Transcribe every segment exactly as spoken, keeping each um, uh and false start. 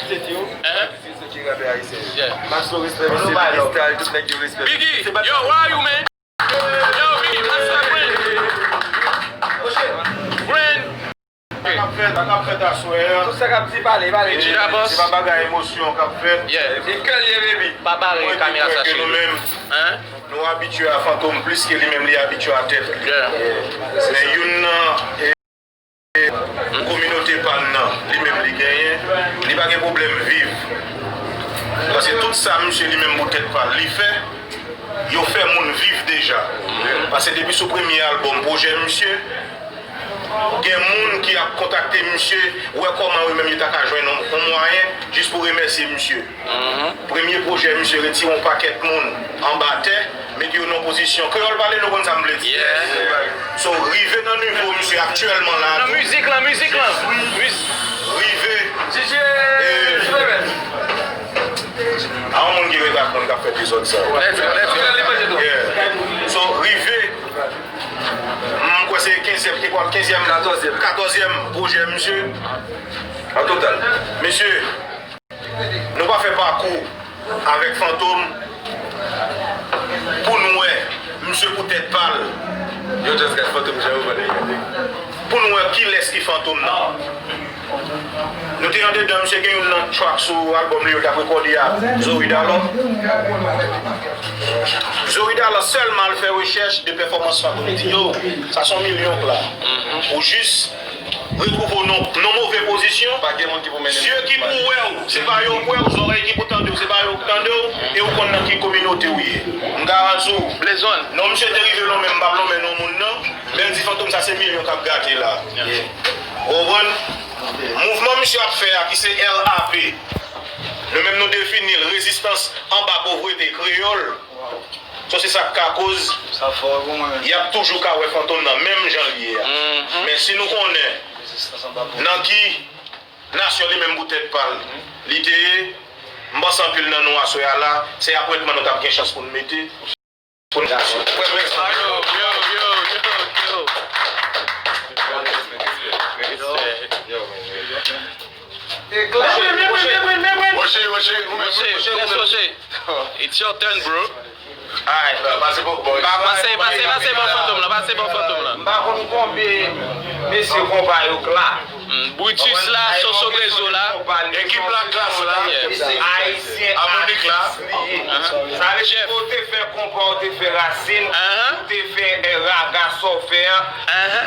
Tèt yo, Hein? Tèt yo, rape ayisyen yo. Yeah. Max Loris, respè, mesye, Biggie Style, tout nèg yo, respè. Biggie, yo, where are you, man? Yo, Biggie, Max Loris. Grand. Sa k ap fèt, sa k ap fèt aswè a. Tout sa k ap di, pale, pale. Richie Labos. Se pa bagay emosyon k ap fèt. Yeah. E kè l ye, baby. Pa bare kamera sa, cheri. Nou menm, Hein? Nou abitye a Fantom plis ke li menm li abitye a tèt li. Yeah. Men youn nan, e, kominote pa n nan, li menm li genyen, li pa gen pwoblèm viv. Paske tout sa misye li menm pou tèt pa l li fè, yo fè moun viv deja. Paske depi sou premye albòm pwojè misye, gen moun ki ap kontakte misye, wè kòman yo menm yo ta ka jwenn yon, yon mwayen jis pou remèsye misye. Premye pwojè misye retire yon pakèt moun anba tè, mete yo nan pozisyon. Kreyòl pale, nou konn sa m vle di. Yeah. So, rive nan nivo misye aktyèlman la. Nan mizik lan, mizik lan. Miz- Rive. D J. Eh. A yon moun ki ret ak moun k ap fè dezòd sa. Let's go, let's go. Yeah. So, rive. M kwè se kenzyèm, se kwa, kenzyèm, katòzyèm. Katòzyèm pwojè misye. An total. Mesye, nou pa fè pakou avèk Fantom pou n wè misye pou tèt pa l. Yo just gad Fantom jan yo pale. Pou n wè kilès ki Fantom nan. Nou te andedan, misye gen youn nan track sou albòm li yo t ap rekòde a Zoe Dallas. Zoe Dallas sèlman al fè rechèch de pèfòmans Fantom, li di, yo, sa se yon milyon k la. Ou jis retwouve w nan, nan move pozisyon. Pa gen moun ki pou mennen. Zye ki pou wè w, se pa yo k wè w, zòrèy ki pou tande w, se pa yo k tande w, e ou konn nan ki kominote w ye. M garanti w. Blezon. Non, misye te rive lonmen, m p ap lonmen non moun nan, men l di Fantom sa se milyon k ap gate la. Ou konprann? Mouvman misye ap fè a, ki se R A P, nou menm nou defini l, rezistans anba povrete kreyòl. So, se sa k ka koz y ap toujou ka wè Fantom nan menm jan l ye a. Men si nou konnen nan ki nasyon li menm pou tèt pa l li te ye, m panse anpil nan nou aswè a la, se apwentman nou t ap gen chans pou n mete pou n nasyon. Yo, yo, yo, yo, yo. Rocher, Rocher, ou menm, Rocher, Rocher, ou menm. Rocher, Rocher. It's your turn, bro. Alright, pase bò, bò. Pase, pase, pase bò Fantom lan, pase bò Fantom lan. M pa konn konbyen mesye konpa yo k la. Mm, Brutus la, Soso Grezo la. Ekip la, Klass la. Yeah. Ayisyen, Harmonik la. Atis li ye. Sa vle di, ou te fè konpa, ou te fè rasin, ou te fè, eh, raga sa w fè a.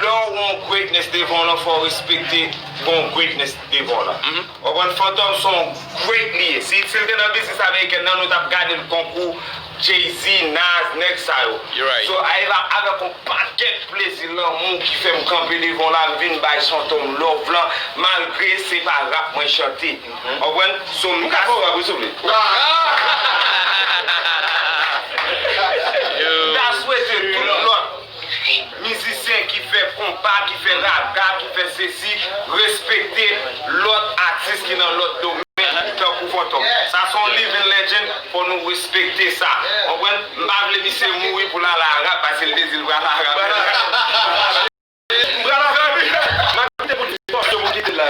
Lè w yon greatness devan w lan, fò w respekte gon greatness devan w lan. Ou konprann? Fantom se yon great li ye. Si, si l te nan biznis amerikèn nan, nou t ap gade l konkou Jay-Z, Nas, nèg sa yo. You're right. So, a eva avèk yon pakèt plezi, lanmou ki fè m kanpe devan w la, m vin bay Fantom love lan, malgre se pa rap mwen chante. Ou konprann? So, m ka fè w rap, wi, souple. M ta swete tout lòt mizisyen ki fè konpa, ki fè raga, ki fè sesi, respekte lòt atis ki nan lòt domèn, tankou Fantom. Sa se yon living legend, fò nou respekte sa. Konprann? M pa vle misye mouri pou l al arab, paske l te di l pral arab. M pral avè l, wi. M ap kite pou ti pòs yo pou kite l la.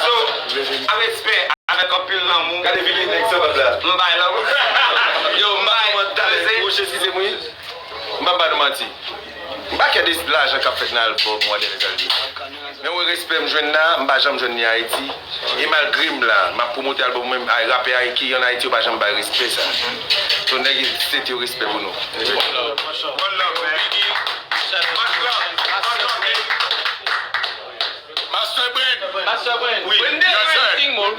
So, a respè, avèk anpil lanmou. Gade vini nèg sanbab la. M bay lanmou. Yo, m bay lanmou. Rocher, eskize m, wi. M p ap ba nou manti. M pa kè de lajan k ap fèt nan albòm ou an dènye tan li. Men wè respè m jwenn la, m pa janm jwenn li Ayiti. E malgre m la, m ap pwomote albòm mwen, ay, rapè ay ki ann Ayiti yo pa janm bay respè sa. So nèg yo, state yo, respè pou nou. One love, man. One love, man. Master Brain. Master Brain. Wi, yes, sir. Yo, mwen,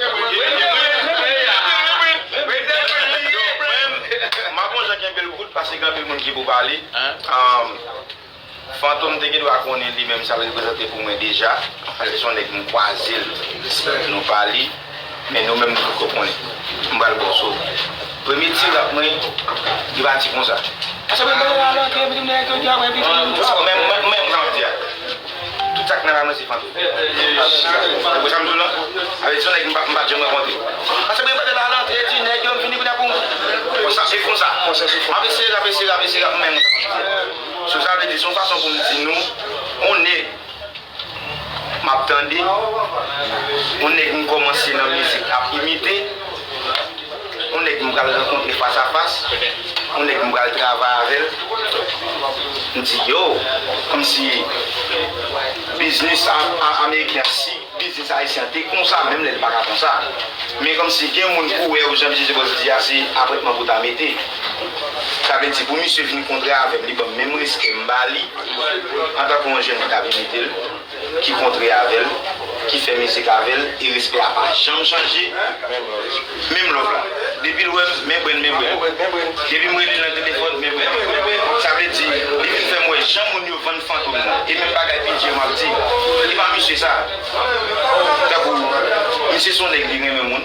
m ap yon jan kenbe l kout, paske gen anpil moun ki pou pale. Um, Fantom te gen dwa konnen li menm sa l reprezante pou mwen deja. Paske se yon nèg m kwaze l, nou pale, men nou menm nou poko konnen. M pral ba w so. Premye ti rap mwen, li pati konsa. Ase mwen pale la, antre, epi m nèg yo di a mwen, epi m. Menm, menm, menm jan w di a. Tout sa k nan la mwen se Fantom. Ou konprann sa m di w lan? Avèk ti nèg m pa, m pa janm rankontre. Ase mwen pale la, antre, di nèg yo, m vini kounye a pou m. Konsa, se konsa. M ap eseye, m ap eseye, m ap eseye, menm. So sa vle di, se yon fason pou m di nou, on nèg M ap tande yon nèg m kòmanse nan mizik ap imite, yon nèg m pral rankontre fas a fas, yon nèg m pral travay avè l. M di, yo, kòmsi biznis a- a- ameriken an, si biznis ayisyen an te konsa, menm lè li pa ka konsa. Men kòmsi gen moun pou wè ou, jan J J Boss di a, se apwentman pou ta mete. Sa vle di, pou misye vin kontre avè m, li ban m menm respè m ba li, antanke yon jèn ki t ap imite l, ki kontre avè l, ki fè mizik avè l, e respè a pa janm chanje. Menm love la. Depi l wè m, men brenn, men brenn. Depi m rele l nan telefòn, men brenn, men brenn. Sa vle di, li vin fè m wè jan moun yo vann fantom nan. E menm bagay P J M ap di, e pa misye sa. Tankou, misye se yon nèg li renmen moun.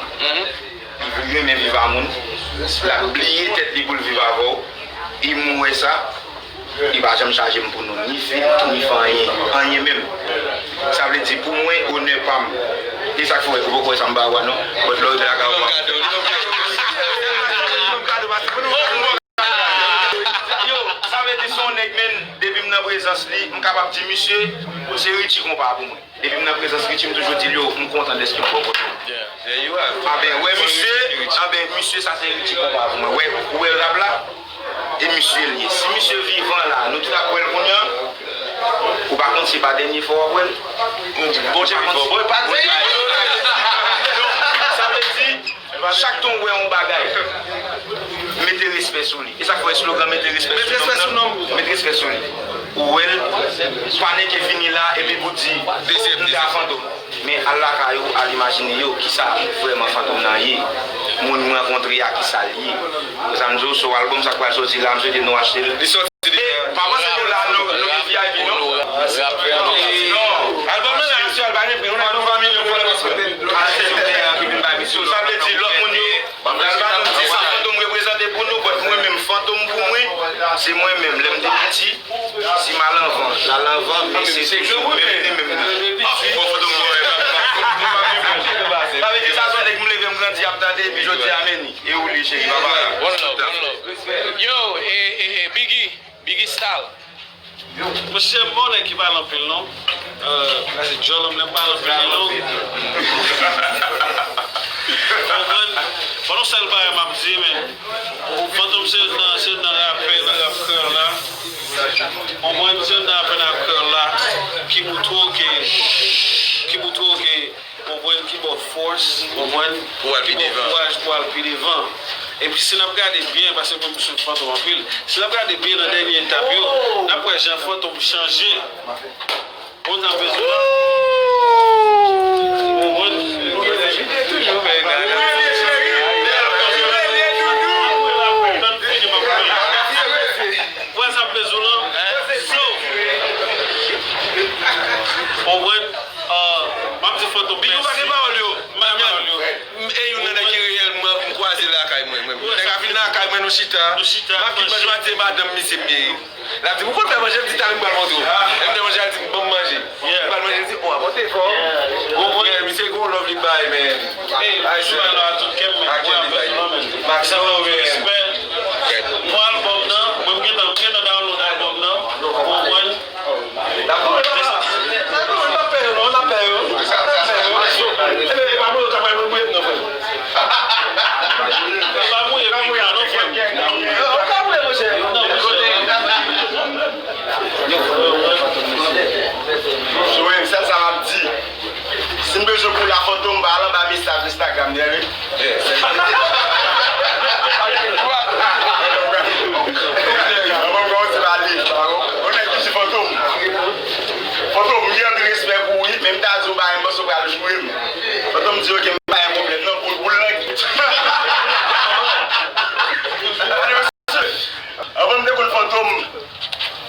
Li renmen viv a moun. L ap bliye tèt li pou l viv avè w. E m wè sa. Li pa janm chaje m pou nou ni fim, ni fè anyen. Anyen menm. Sa vle di, pou mwen, onè pa m. E sa k fè w wè, ou poko wè sa m ba ou a non. But lè w rive lakay ou, ou pa. Yo, sa vle di se yon nèg, men, depi m nan prezans li, m kapab di, misye, se Richie Konpa pou mwen. Depi m nan prezans Richie, m toujou di l, yo, m kontan dèske m bò kote w. Anben, wè misye, anben, misye, sa se Richie Konpa pou mwen. Wè, ou wè rap la, e misye l ye. Si misye vivan la, nou tout ap wè l kounye a, ou pa konn si pa dènye fwa w ap wè l. Ou pa konn si- Sa vle di, chak tan w wè yon bagay, mete respè sou li. E sa k fè slogan mete respè sou nonm nan. Mete respè sou nonm. Mete respè sou li. Ou wè l, pa nèke vini la, epi pou di, oh, m ta fantom. Men al lakay ou, al imajine yo, kisa vrèman fantom nan ye. Moun m rankontre a, kisa l ye. Pou sa m di w, so albòm sa k pral soti la, m swete nou achte l. Li soti deja. E, pa panse nou la, nou, nou gen V I P, non? Non. Albòm nan la, aktyèl, pa gen pri, nou la, nou fanmi, nou fè l. Al achte l deja, ki vin bay misye. Sa vle di, lòt moun yo, Albòm ti sa fantom reprezante pou nou, but mwen menm fantom pou mwen, se mwen menm. Lè m te piti, si m al anvan, l al anvan, men se toujou menm li menm li. Bon, fantom mwen, sa vle di sa se yon nèg m leve m grandi ap tande, epi jodi a men li. E ou li cheri papa. One love, one love. Yo, e, e, e, Biggie, Biggie Style. Mesye, m pa yon nèg ki pale anpil non. Euh, se djòl m lè m pale anpil non. Konprann? Bon, yon sèl bagay m ap di, men. Fantom se youn nan, se youn nan rapè nan rap kreyòl la. Konprann? Se youn nan rapè nan rap kreyòl la ki moutre w ke, ki moutre w ke Konprann? Ki ba w fòs, konprann? Pou w al pi devan. Ki ba w kouraj pou w al pi devan. Epi si n ap gade byen, paske mwen m swiv Fantom anpil, si n ap gade byen nan dènye etap yo, n ap wè jan Fantom chanje. Konn sa m bezwen la? Konprann? Konprann sa m bezwen la? So, konprann? Ah, m ap di Fantom mèsi. Biggie, ou pa gen pawòl yo. M pa gen pawòl yo. M, e youn nan nèg ki reyèlman m kwaze lakay mwen, mwen. Nèg la vin lakay mwen, nou chita. Nou chita, m ap vin manje, manje. M a di madanm misye m ye. L ap di m, ou konn fè manje, m di talè m pral montre w. Lè m te manje, l di m, ban m manje. M pral manje, l di, oh, a pote fò. Ou konprann? Misye gon love li bay, men. Hey, m sou la a tout kè m, men. Ak kè li bay. Maxi, oh, men. Respè. Pou albòm nan, mwen m gentan, m gentan download albòm nan. Ou konprann? N ap pè yo non, n ap pè yo. N ap pè yo. Epi, e pa mwen yo k ap al mouye m non, frè. E pa mouye m non, frè. Yo, ou ka mouye, monchè. Non, monchè. Wi, sèl sa m ap di. Si n bezwen kou la Fantom, ba al anba mesaj Instagram li a, wi. Yes. Mwen pran yon ti bali. Yon nèg ki di Fantom. Fantom, m gen anpil respè pou ou, wi, men m ta di w bagay, m panse w pral joure m. Fantom di, ok, m pa gen pwoblèm, non, boul, boul nan. Anvan m te konn Fantom,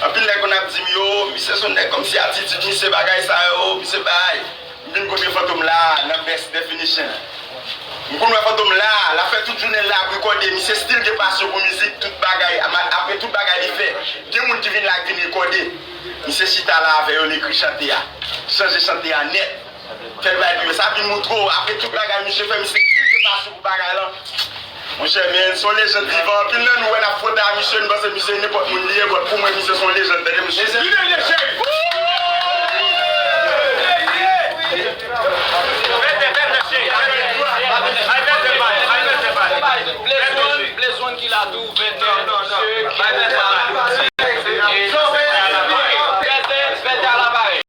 anpil nèg konn ap di m, yo, misye se yon nèg kòmsi atitid misye bagay sa yo, misye bay. M vin kote Fantom la, nan best definition. M konn wè Fantom la, l ap fè tout jounen l la ap rekòde, misye still gen pasyon pou mizik, tout bagay, ama- apre tout bagay li fè, gen moun ki vin la k vin rekòde. Misye chita la avè yo, l ekri chante a, chanje chante a nèt. Fè l bay pi yo. Sa vin moutre w, apre tout bagay misye fè, misye still gen pasyon pou bagay lan. Monchè, men, se yon lejand vivan. Anpil nan nou wè n ap fwote a misye, nou panse misye nenpòt moun li ye, but pou mwen, misye se yon lejand, tande, mesye. Li de, li de, cheri. Tou vètè, mesye, ki vètè a la parèt. Vètè, vètè a la parèt. Vètè a la parèt.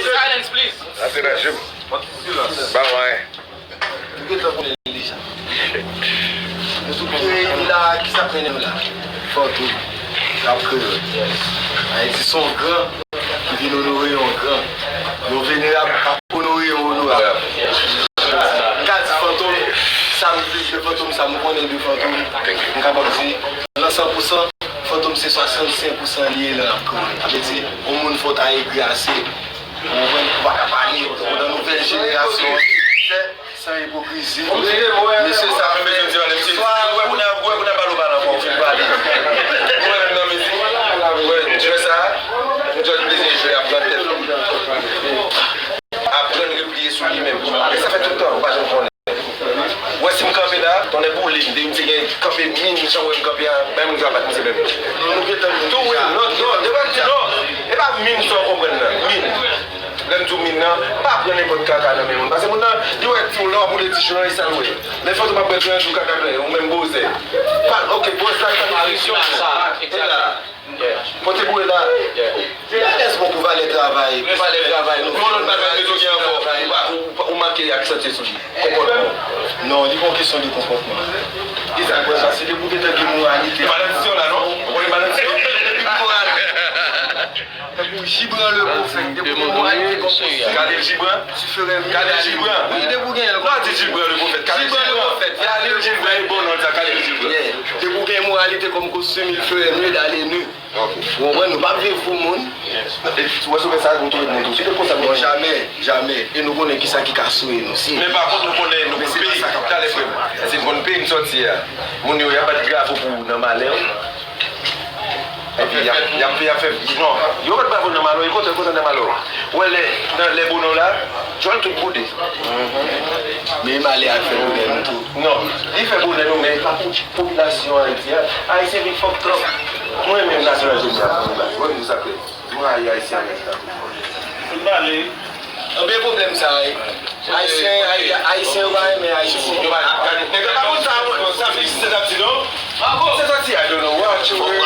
Silence, please. Ba mwen. Nou gentan konnen l deja. Nou tou ki reyini la, ki sa k mennen nou la? Fantom, rap kreyòl. Ayiti se yon gran ki vin onore yon gran. Yon venerab k ap onore yon onorab. M ka di Fantom, sa m viv de Fantom, sa m konnen de Fantom, m kapab di, nan san pou san, Fantom se swasannsenk pou san li ye nan rap kreyòl. Sa vle di, yon moun fò w ta egri ase. Ou konprann? Ou pa ka pale nan nouvèl jenerasyon an. Fè san ipokrizi. Mesye sa ap fè. Ou wè kounye a, ou wè kounye a bal ou pale ankò, ou fin pale. Ou wè menm nan mizik. Ou wè jwè sa, m jwenn plezi jwe a pran tèt. Aprann repliye sou li menm. E sa fè tout tan, ou pa janm konnen. Ou wè si m kanpe la, tonnè boule m, depi m te gen kanpe min jan w wè m kanpe a, bay moun ki ap bat misye menm. Tou wi, non, non, devan di non. E pa min sa w konprann nan, min. Lè m di w min nan, pa pran nenpòt kaka nan men moun. Paske moun nan, li wè ti lè w ap boule ti chou nan, e sa l wè. Lè Fantom ap bwè dlo, di w kaka nan men, ou menm bozè. Pa, ok, bòz la, sa parisyon. E la. Pote pou e la. Alèz bon pou valè travay, pou valè travay nou. Yon lòt bagay m bezwen gen ankò, ou pa, ou pa, ou manke ak sante sou li. Konpòtman. Non, li pa yon kesyon de konpòtman. Kisa? Paske depi w gentan gen moralite. Ou pa nan disyon la, non? Ou konnen m pa nan disyon? Depi moral. Tankou Gibran le Prophète, depi w gen moralite konpòtman. Khalil Gibran? Khalil Gibran. Wi, depi w gen. Lè w di Gibran le Prophète, Khalil Gibran. Khalil Gibran e bon non sa, Khalil Gibran. Depi w gen moralite kòm kostim, il ferait mieux d'aller nu. Ok. Ou konprann? Nou p ap viv pou moun. E, ou wè sou fè sa, nou touye moun tou. Si te konsa, non, jamè, jamè. E nou konnen kisa ki ka souye nou. Si. Men pa kont, nou konnen nou konn peyi. Talè, frè m. Si n konn peyi n sòti a, moun yo, y ap bat bravo pou ou nan malè w. Epi, y ap, y ap, y ap fè, non, yo bat bravo nan malè w, yo kontan, kontan nan malè w. Ou wè, lè, nan, lè bonè w la, djòl tout boude. Men malè a fè bonè nou tou. Non, li fè bonè nou, men e pa pou popilasyon Ayiti a. Ayisyen vin fòk twòp. Mwen menm nasyonalite m la pou mwen, mwen menm sa k fè. Mwen rayi Ayisyen anmèm tankou. Fout bale. Anben pwoblèm sa a, wi. Ayisyen, Ay-, Ayisyen yo pa renmen Ayiti. Yo pa, gade, nèg yo pa konn sa, sa fi se sa di non. Pa konn se sa di, I don't know what you were